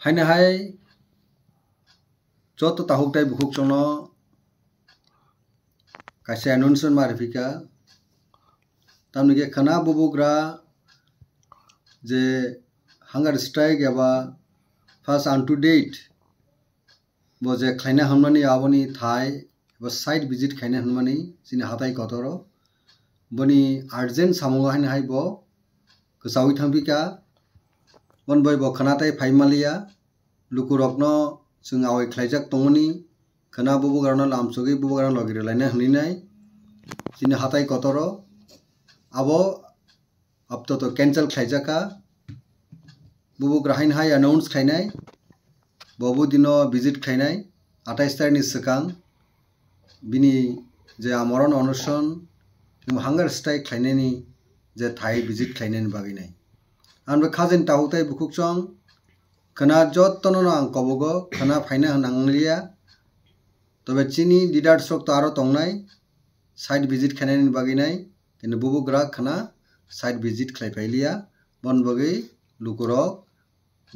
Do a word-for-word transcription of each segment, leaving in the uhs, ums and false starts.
Haino hai joto takhuk tai bukhuk chwngno kaisa announcement ma rwphika. Tamni khe khwna bubugra je hunger strike eba fast unto death bo je khlaina hwnmani aboni thai eba site visit khaina hwnmani chini hatai kotoro boni urgent samungo haino hai bo kwchaui thangphika. Bon bai bo khwna tai phai maliya. Lukurokno chwng awai khlaijak tongmani khwna bubugrano lamsogwi bubugrano logi rwlaina hwnwi nai chini hatai kotoro abo aptoto cancel khlaijakha. Bubugra haino hai announce khlainai, bo bo dino visit khlainai, atais tarikni swkang bini je amoron onoson hunger strike khlainani je thai visit khlainani bagwi nai. Ang bo khajani takhuk tai bukhuk chwng khwna jotono no ang kobogo khwna phaina hwn ang liya. Tobe chini leaders rok to aro tongnai site visit khainani bagwi nai, tini bubugra khwna site visit khlai phai liya. Bon bagwi lukurok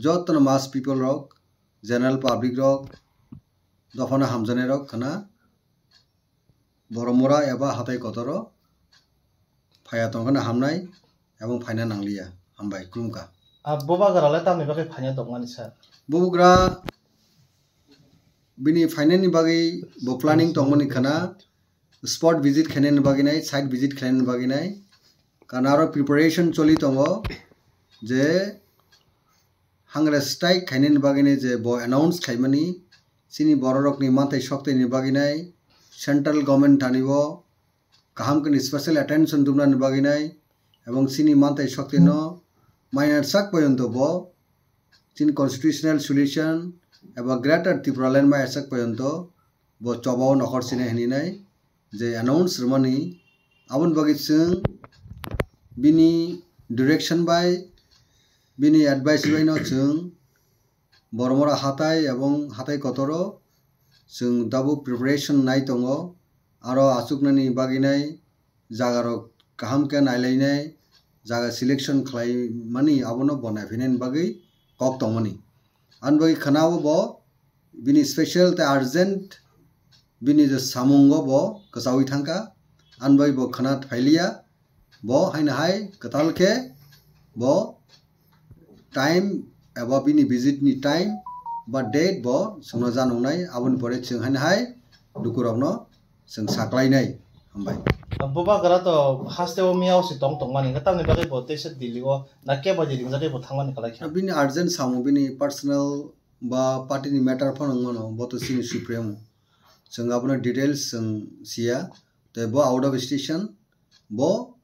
jotono mass people rok, general public rok, dophano hamjaknai rok khwna Boromura eba hatai kotoro phaiya tongkhana hamnai ebong phaina nangliya. Hambai, khulumkha. A bubagra le tamni bagwi phaina tongmani sir? Bubugra bini phainani bagwi bo planning tongmani khwna spot visit khainani bagwi nai, site visit khainani bagwi nai. Kana aro preparation choli tongo je hunger strike khainani bagwi nai je bo announce khaimani chini bororokni manthai soktaini bagwi nai central government thani o kaham khe ni special attention dumnani bagwi nai ebong chini manthai soktino mainar sak poyonto bo chini constitutional solution eba Greater Tipraland mainar sak poyonto bo chobao nokhor sinai hwnwi nai je announce rwmani. Aboni bagwi chwng bini direction bai bini advice bai no chwng Boromura hatai ebong hatai kotoro chwng tabuk preparation nai tongo. Aro achuknani bagwi nai jagarok kaham khe nailainai jaga selection khlaimani abono bo naiphainani bagwi kok tongmani. Ani bagwi khwnao bo bini special tei urgent bini je samungo bo kwchaui thangkha. Ani bagwi bo khwna phailiya. Bo haino hai kwtal khe bo time eba bini visit ni time ba date bo chwngno janoknai, aboni pore chwng haino hai lukurokno chwng saklainai. Hambai. Bubagra to haste o miyao si tong tongmani, tamni bagwi bo teisa Delhi o na kebo di ringjagwi bo thangmani kwlai kha. Bini urgent samung, bini personal ba party ni matter phano wngmano, bo to chini supremo. Chwng abono details chwng siya. Tei bo out of station, bo,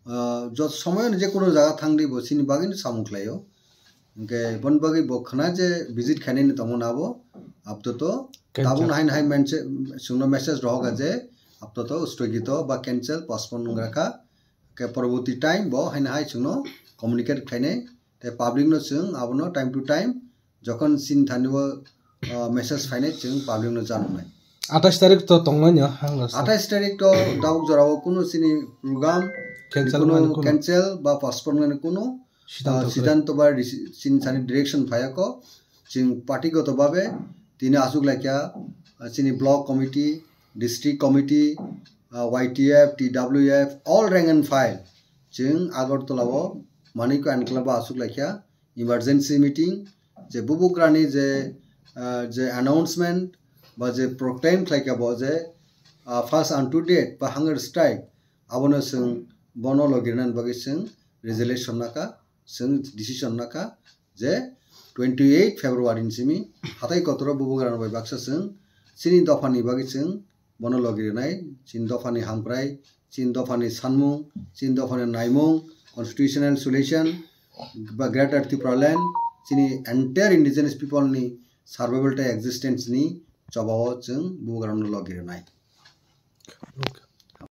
ah, jot somoyoni je kono jaga thangdi bo chini bagwino samung khlaio. Hwnkhe boni bagwi bo khwna je visit khainani tongmani abo, aptoto Cancel. Tabukno haino hai mense-, chwngno message rohoka je aptoto sthogito ba cancel, postpone wngrakha. Hwnkhe poroboti time bo haino hai chwngno communicate khlainai. Tei public no chwng abono time to time jokhon chini thani o, ah, message phainai chwng public no janoknai. Atais tarik to tongnai no, hang rasa. Atais tarik to tabuk jora o kunu chini program, Cancel kunu mani kunu. Cancel ba postpone mani kunu, Siddhanto ah, kwrwi. Siddhanto ba deci-, chini thani direction phaiya ko, chwng party goto babe tini aswk laikha, ah, chini block committee, district committee, ah, Y T F, T W F, all rank and file chwng Agartala o Manikya Enclave o aswk laikha, emergency meeting, je bubugrani je, ah, je announcement ba je proclaim khlaikha bo je, ah, fast unto death ba hunger strike, abono chwng bono logirinani bagwi chwng resolution nakha, chwng decision nakha je twenty eight February ni simi hatai kotoro bubugrano bai baksa chwng chini dophani bagwi chwng bono logi rwnai, chini dophani hamkrai, chini dophani sanmung, chini dophani naimung, constitutional solution, ba Greater Tipraland, chini entire indigenous people ni survival tei existence ni chobao chwng bubagrano logi rwnai. Okay.